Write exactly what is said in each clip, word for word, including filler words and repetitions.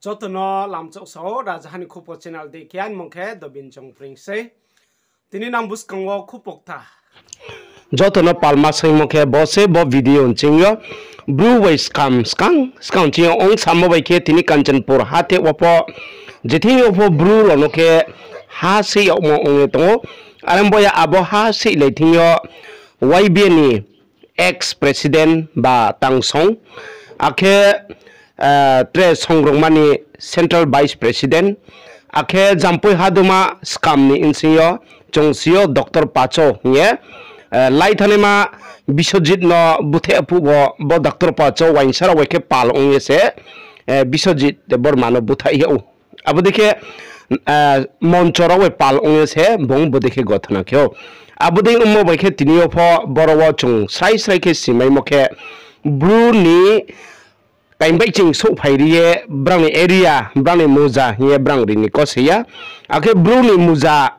Joto no lamchouh sao, Rajaha ni Khupo channel dei khe, aini mung khe Dobin Chongpring sei. Tini nang buskang wo khupo kta. Joto no palma saingmo khe bo se bo video nching yo. Bru bai skam skang, skang ching yo ong samo bai khe tini Kanchanpur hathe wo pho, je thing yo pho Bru rao no khe ha sei yagmo ong ye tong ou. Are bo ya abo ha sei lai thing yo Y B A ni ex president ba tangsong, akhe, eh, tre songrongma ni central vice president, akhe Jampui haduma skam ni nsing yo chung si yo Doctor Pacho hing ye, eh, lai thanaima Biswajit no búthaih phuh bo, bo Doctor Pacho uaingsa rao bai khe pal ong ye se, eh, Biswajit Debbarma no búthaih yag ou. Abo dei khe, eh, moncho rao bai pal ong ye se bung bo dei khe gothona khe ou. Abo dei ongmo bai khe tini yo pho boro wo chung srai srai khe simaimo khe Bru ni kaingbaihching souhphai ri ye brang ni area, brang ni muja hing ye brang ri ni kose ya. Akhe Bru ni muja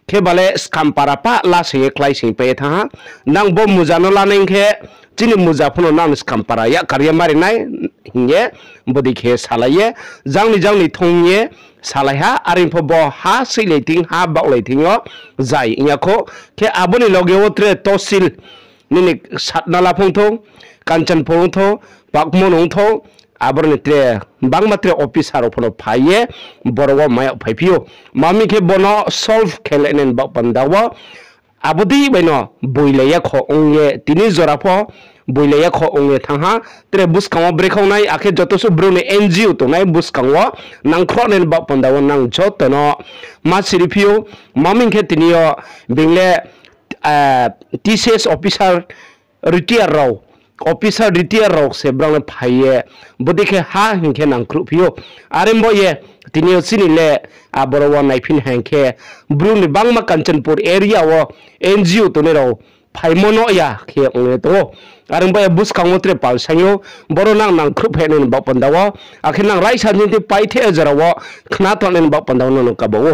khe bale skam para pah la sing ye klái sing pai ye thanng ha. Nang bo muja no lanai khe chini muja pho no nang ni skam para yak kar ye mari nai hing ye bodei khe salai ye, jang ni jang ni thong ye salai ha, are pho bo ha seihlai thing, ha baohlai thing yo zai ong ya khou. Khe abo ni loge wo tre tosil, nini Satnala phung thou, Kanchanpur ong thou, Pakmon ong thou, aboro ni tre bangma tre officer rao pho no phai ye boro wo mai yag phaiphi ou. Mami khe bo no solve khe le nai ni baoh panda wo abo dei bai no boilai ya kho ong ye, tini jora pho boilai ya kho ong ye thanng ha. Tre buskang wo brekhaoh nai, akhe joto suh Bru ni N G O tongnai buskang wo nangkhrouh nai ni baoh panda wo nang joto no ma siri phi ou. Mami khe tini yo being le, eh, T C S officer retire rao, officer retire rao se brang le phai ye, bodei khe ha hing khe nangkhrouh phi ou. Are bo ye, tini yo chini le, aboro wo naiphi ni hing khe, Bru ni bangma Kanchanpur area wo N G O tongnai rao phaimo no ya khe ong ye tong ou. Are bo ye buskang wo tre pal saing ou, boro nang nangkhrouh phainai ni baoh panda wo, akhe nang raisa nini paithe jora wo khna tongnai ni baoh panda wo nono kaba ou.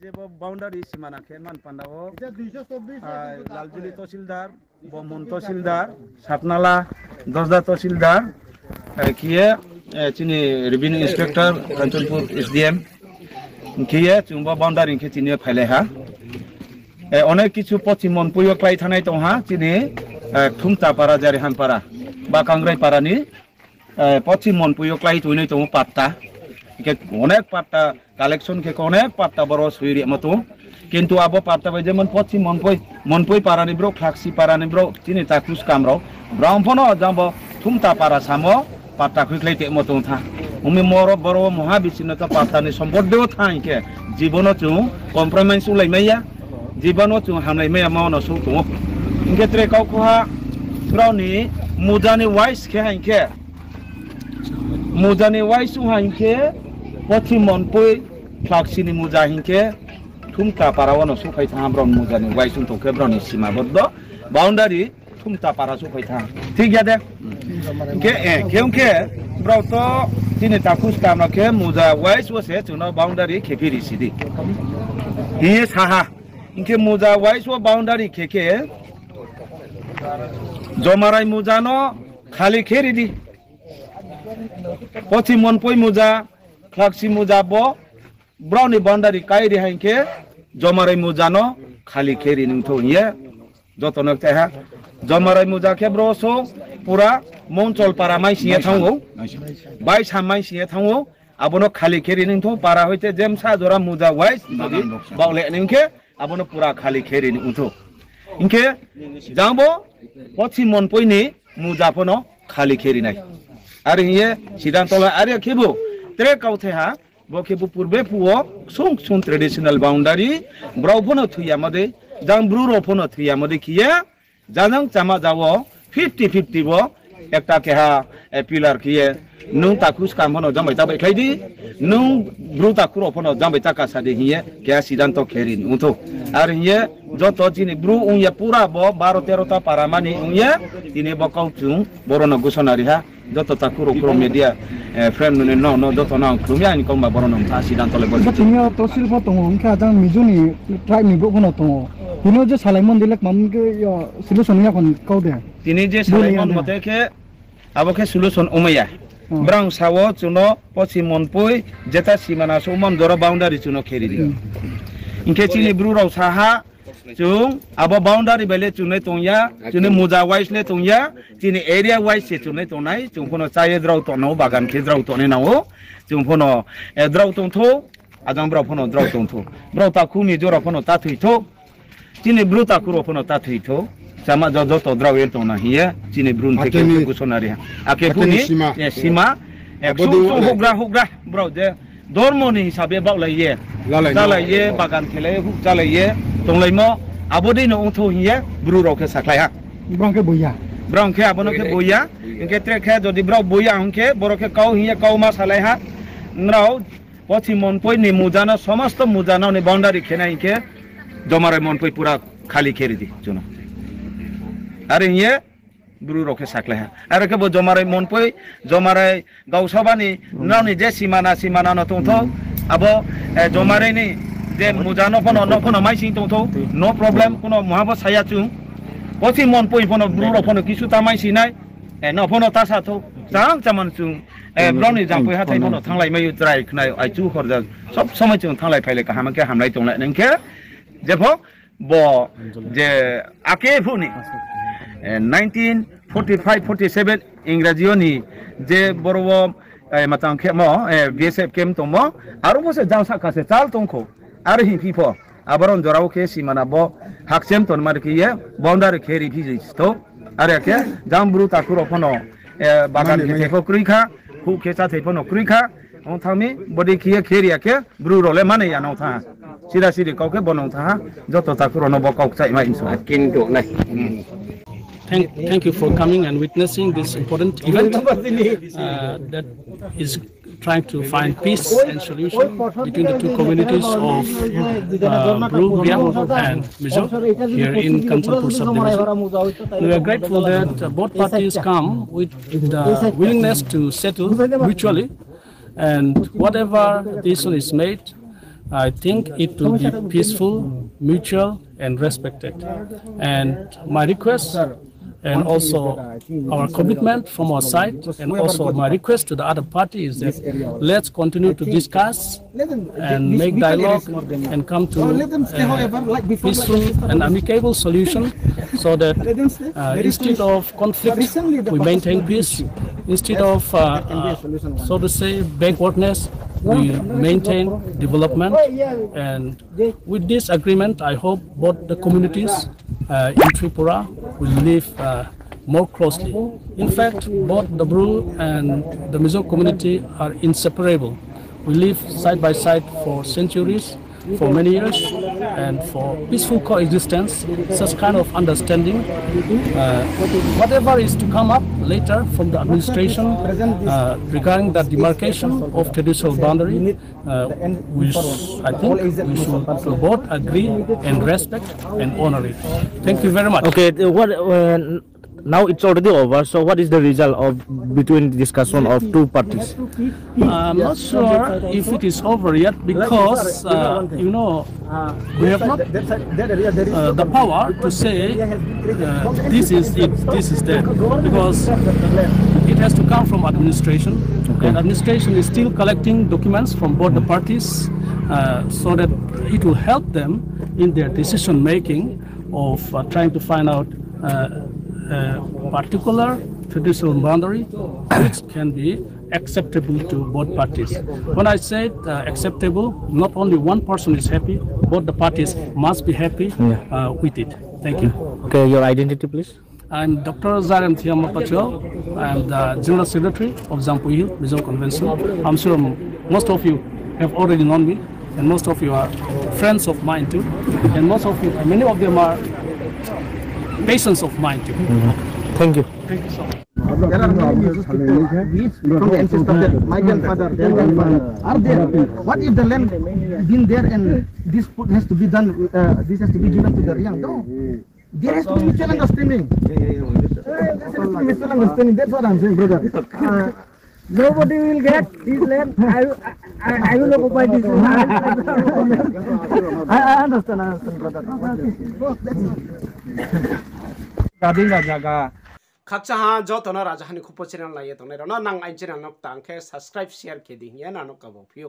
Je bo boundary simana khe man panda wo, ah, Laljuli Tahsildar, Bomon Tahsildar, Satnala, Dosda Tahsildar, eh, khe ye, eh, chini Revenue Inspector, Kanchanpur S D M, khe ye chung bo boundary khe chini phailai ha. Eh, onek kichu Poschim Monpoi yo klái thanngnai tong ha, chini, eh, Thumta para, Jarihan para, ba Kangrai para ni, eh, Poschim Monpoi yo klái tuinai tong ou patta. Hing khe onek patta collection khe onek patta boro soi rimo tong ou. Kintu abo patta bai jemon Poschim Monpoi, Monpoi para ni brouh, Khlaksi para ni brouh, chini takhu skam rao, brao pho no jang bo Thumta para samo patta khuikhlai tongmo tong tha. Ong mi boro wo moha bisi no to patta ni sompoti wo thanng khe, jibono chung compromise onglaimai ya, jibono chung hamlaimai ya, ma no souh tong ou. Hing khe tre kau kho ha, brao ni muja ni wise khe hing khe, muja ni wise ong ha hing khe, Poschim Monpoi, Khlaksi ni muja hing khe, Thumta para wo no souhphai thanng ha, brao ni muja ni wise ong tong khe brao ni sima boddo, boundary, Thumta para souhphai thanng ha. Thik ya de? Hing khe, eh, khe ong khe, brao to chini takhu skam no khe muja wise wo se chung no boundary khe phi ri si di, hing ye sa ha. Hing khe muja wise wo boundary khe khe, Jomarai muja no khali khe ri di. Poschim Monpoi muja, Khlaksi muja bo, brao ni boundary kái ri hing khe, Jomarai muja no khali khe ri nung thou hing ye, joto no kchai ha. Jomarai muja khe bro so pura Monchol para mai sing ye thanng ou, Baisam mai sing ye thanng ou, abo no khali khe ri nung thou, para hoite jemsa jora muja wise jodi baoh le nung khe, abo no pura khali khe ri nung thou. Hing khe, jang bo Poschim Monpoi ni muja pho no khali khe ri nai. Are hing ye, sidanto la are khebu, tre kauthai ha, bo khebu purbe phuh wo, ksung ksung traditional boundary, brao pho no thoi yamo dei, jang Bru rao pho no thoi yamo dei khe ye, jajang chama ja wo, fifty fifty wo, ekta keha, eh, pillar khe ye, nung takhu skam pho no jang bai ta baihkhlai di, nung Bru takhu rao pho no jang bai ta kasa di hing ye, keha sidanto khe ri nung thou. Are hing ye, joto chini Bru ong ye pura bo baro tero ta para mani ong ye, tini bo kau chung, boro no gusona ri ha, joto takhu rao kro media, eh, friend no, no, no, joto no ang khlum ya, aini kau ba boro no mtha sidanto le bo. Bo tini yo tosil pho tong ou, hing khe ajang Mizo ni tribe ni brouh pho no tong ou. Tini yo je salaimo ni le kmam khe yo solution ya khon kau de. Tini je salaimo ni mote khe, abo khe solution ongmai ya. Brang sa wo chung no Poschim Monpoi jeta simana souhman jora boundary chung no kheri di. Hing khe chini Bru rao sa ha, chung abo boundary bai le chung nai tong ya, chung ni muja wise le tong ya, chini area wise se chung nai tong nai, chung pho no chá ye drao tong nang ou, bagan khe drao tong nai nang ou, chung pho no, eh, drao tong thou, ajang brao pho no drao tong thou. Brao takhu ni jora pho no ta thoi thou. Chini Bru takhu rao pho no ta thoi thou. Chama jo-, joto drao ye tong na hing ye, chini Bru ni theke kuso nari ha. Ake phu ni, eh, sima, eh, ksung ksung houhgra houhgra, brao je dormo ni hisab ye baohlai ye, chálai ye, bagan khelai ye, huh chálai ye, tonglaimo, abo dei no ong thou hing ye, Bru rao khe sakhlai ha. Brao khe boi ya. Brao khe abo no khe boi ya. Hing khe tre khe jodi brao boi ya hing khe, boro khe kau hing ye kau ma salai ha. Nrao Poschim Monpoi ni muja no, somosto muja no ni boundary khe nai hing khe, Jomarai Monpoi pura khali khe ri di chung no. Are hing ye, Bru rao khe sakhlai ha. Are khe bo Jomarai Monpoi, Jomarai Gausaba ni, nrao ni je simana, simana no tong thou, abo, eh, Jomarai ni je muja no pho no, no pho no maising tong thou, no problem, kuno muha bo sa ya chung. Poschim Monpoi pho no, Bru rao pho no kisu ta maising nai, eh, no pho no ta sa thou, chang chaman chung, eh, brao ni Jampui hathái pho no thannglai mai ou, chrai khnai ou, aichu horja, sob somoi chung thannglai phailai kaham khe hamlai tonglai nai khe, jepho, bo je ake phu ni, eh, nineteen forty five forty seven Ingraji yo ni je boro wo, eh, machang khemo, eh, B S F camp tongmo, aro bo se jang sahka se chal tong khou, aro hing phi pho, aboro jora wo khe simana bo hakchem tongma ri khe ye, boundary khe ri phi thou, are khe jang Bru takhu rao pho no, eh, bagan khe thai pho kroi kha, huh khe chá thai pho no kroi kha, ong thanng mi, bodei khe ye khe ri ya khe, Bru rao le mane ya nang thanng ha. Sida sidi kau khe bo nang thanng ha. Joto takhu rao no bo kau kchaih mai msu. Thank, thank you for coming and witnessing this important event, uh, that is trying to find peace and solution between the two communities of, uh, Bru, Biam and Mizo here in Kanchanpur subdivision. We are grateful that, uh, both parties come with the willingness to settle mutually. And whatever decision is made, I think it will be peaceful, mutual, and respected. And my request, and also our commitment from our side, and also my request to the other party is that let's continue to discuss and make dialogue and come to a peaceful and amicable solution so that, uh, instead of conflict, we maintain peace. Instead of, uh, uh, so to say, backwardness, we maintain development. And with this agreement, I hope both the communities, uh, in Tripura will live, uh, more closely. In fact, both the Bru and the Mizo community are inseparable. We live side by side for centuries, for many years, and for peaceful coexistence, such kind of understanding, uh, whatever is to come up later from the administration, uh, regarding the demarcation of traditional boundary, uh, we s-, I think we should both agree and respect and honor it. Thank you very much. Okay, the, what, uh, now it's already over. So what is the result of between discussion of two parties? I'm not sure if it is over yet because, uh, you know, we have not, uh, the power to say, uh, this is it, this is that, because it has to come from administration, and administration is still collecting documents from both the parties, uh, so that it will help them in their decision making of, uh, trying to find out, uh, a particular traditional boundary which can be acceptable to both parties. When I said, uh, acceptable, not only one person is happy, both the parties must be happy, uh, with it. Thank you. Okay, your identity, please. I'm Doctor Zarem Thiam Pachuau. I'm the General Secretary of Jampui Hill Mizo Convention. I'm sure most of you have already known me, and most of you are friends of mine too, and most of you, many of them are patients of mine too. Thank you. Thank you so much. There are many Mizo people from the ancestors, that my grandfather, their grandfather are there. What if the land been there and this put has to be done, uh, this has to be given to the Reang? No. There has to be mutual understanding. There has to be mutual understanding. That's what I'm saying, brother. Uh, nobody will get this land. I, I, I will occupy this land. I, I understand, I understand, brother. Gading ga jaga. Khakchang ha joto no Rajaha ni Khupo channel nai ye tongnai rao no, nang aini channel no tang khe subscribe, share khe di hing ye nang no kabo phi ou.